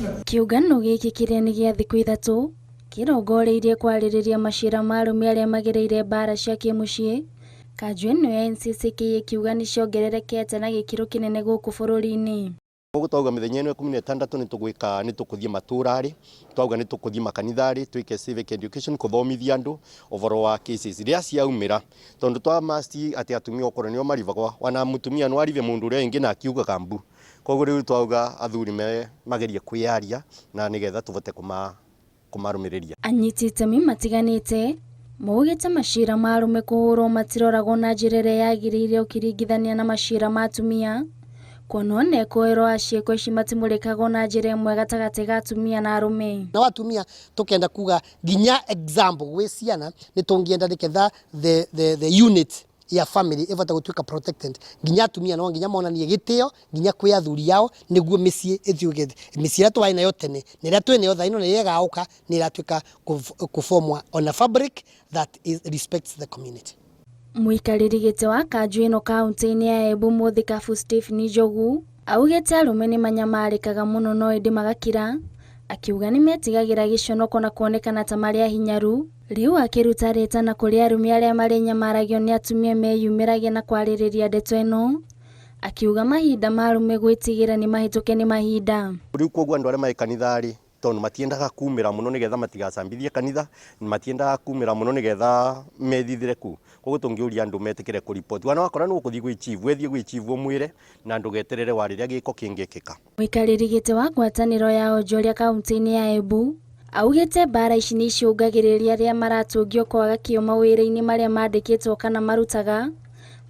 Kĩũngano gĩkĩ kĩrĩa nĩ gĩa thikũ 3 kĩrongoreirie kwarĩrĩria macira ma arũme arĩa magereire mbara cia kĩmũciĩ. Kanjũ ĩno ya NCCK ĩkiuga nĩciongererekete na gĩkĩro kĩnene gũkũ bũrũri-inĩ. Koguo twauga mĩthenya ĩno 16 nĩ tũgwĩka, nĩ tũkũthiĩ matũra-rĩ, twauga nĩ tũkũthiĩ makanitha-rĩ, twĩke civic education, kũthomithia andũ ũhoro wa cases iria ciaumĩra, tondũ twa must atĩ atumia okorwo nĩo maribagwa, ona mũtumia no aribe mũndũ ũrĩa ũngĩ na akiugaga mbu. Koguo rĩu twauga athuri magerie kwĩyaria na nĩgetha tũvote kũmarũmĩrĩria. Anyiti itemi matiganĩte maugĩte macira ma arũme kũhũrwo matiroragwo na njĩra ĩrĩa yagĩrĩire ũkĩringithania na macira ma atumia, kuona ona ekũĩrwo a ciĩko ici matimũrĩkagwo na njĩra ĩmwe gatagatĩ ga atumia na arũme. Na atumia tukenda kuga nginya example gwĩ ciana nĩ tũngĩenda nĩketha the unit ya family ĩbata gũtuĩka protected, nginya atumia no nginya monanie gĩtĩo nginya kwĩ athuri ao nĩguo mĩciĩ ĩtuĩke mĩciĩ ĩrĩa twarĩ nayo tene na ĩrĩa twĩ nayo thaa ĩno na ĩrĩa ĩgaũka nĩ ĩratuĩka kũbomwa on a fabric that is respects the community. Mũikarĩri gĩtĩ wa kanjũ ĩno kaunti-inĩ ya Embu Mũthikabu Stephen Njogu augĩte arũme nĩ manyamarĩkaga mũno no ĩndĩ magakira, akiuga nĩ metigagĩra gĩconoko na kuonekana ta marĩ ahinyaru. Rĩu akĩruta rĩtana kũrĩ arũme arĩa marĩnyamaragio nĩ atumia meyumĩragie na kwarĩrĩria ndeto ĩno, akiuga mahinda ma arũme gwĩtigĩra nĩ mahĩtũke nĩ mahinda. Rĩu koguo andũ arĩa marĩ kanitha-rĩ, tondũ matiendaga kumĩra mũno nĩgetha matigacambithie kanitha, matiendaga kumĩra mũno nĩgetha methithire kũu. Koguo tũngĩũria andũ metĩkĩre kũripoti. Wana wakora nĩ ũgũthiĩ gwĩ chief, wethiĩ gwĩ chief ũmwĩre na ndũgeterere wa rĩrĩa gĩko kĩngĩkĩka. Mũikarĩri gĩtĩ wa ngwatanĩro ya onjoria kaunti-inĩ ya Embu augĩte mbara ici nĩ icũngagĩrĩria arĩa maratũngio kwaga kĩo mawĩra-inĩ marĩa mandĩkĩtwo kana marutaga,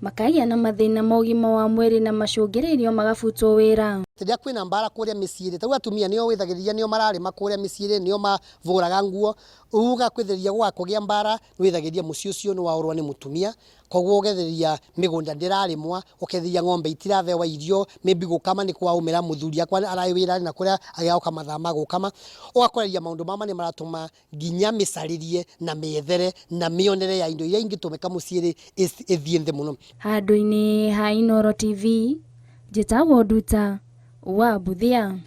makagĩa na mathĩna ma ũgima wa mwĩrĩ na macũngĩrĩirio magabutwo wĩra. Rĩrĩa kwĩna mbara kũrĩa mĩciĩ-rĩ, ta rĩu atumia nĩo wĩthagĩrĩria, nĩo mararĩma kũrĩa mĩciĩ-rĩ, nĩo mavũraga nguo, uga kwĩthĩrĩria gũgakũgĩa mbara, nĩwĩthagĩrĩria mũciĩ ũcio nĩwaũrwo nĩ mũtumia, koguo ũgethĩrĩria mĩgũnda ndĩrarĩmwa, ũkethĩrĩria ng'ombe itirathewa irio, maybe gũkama nĩ kwaumĩra mũthuri akwa ararĩ wĩra na kũrĩa agĩoka mathaa ma gũkama, ũgakoreria maũndũ mama nĩ maratũma nginya mĩcarĩrie na mĩethere na mĩonere ya indo iria ingĩtũmĩka mũciĩ-rĩ ĩthiĩ thĩ mũno. Handũ-inĩ ha Inooro TV, njĩtagwo Nduta wa Mbuthia.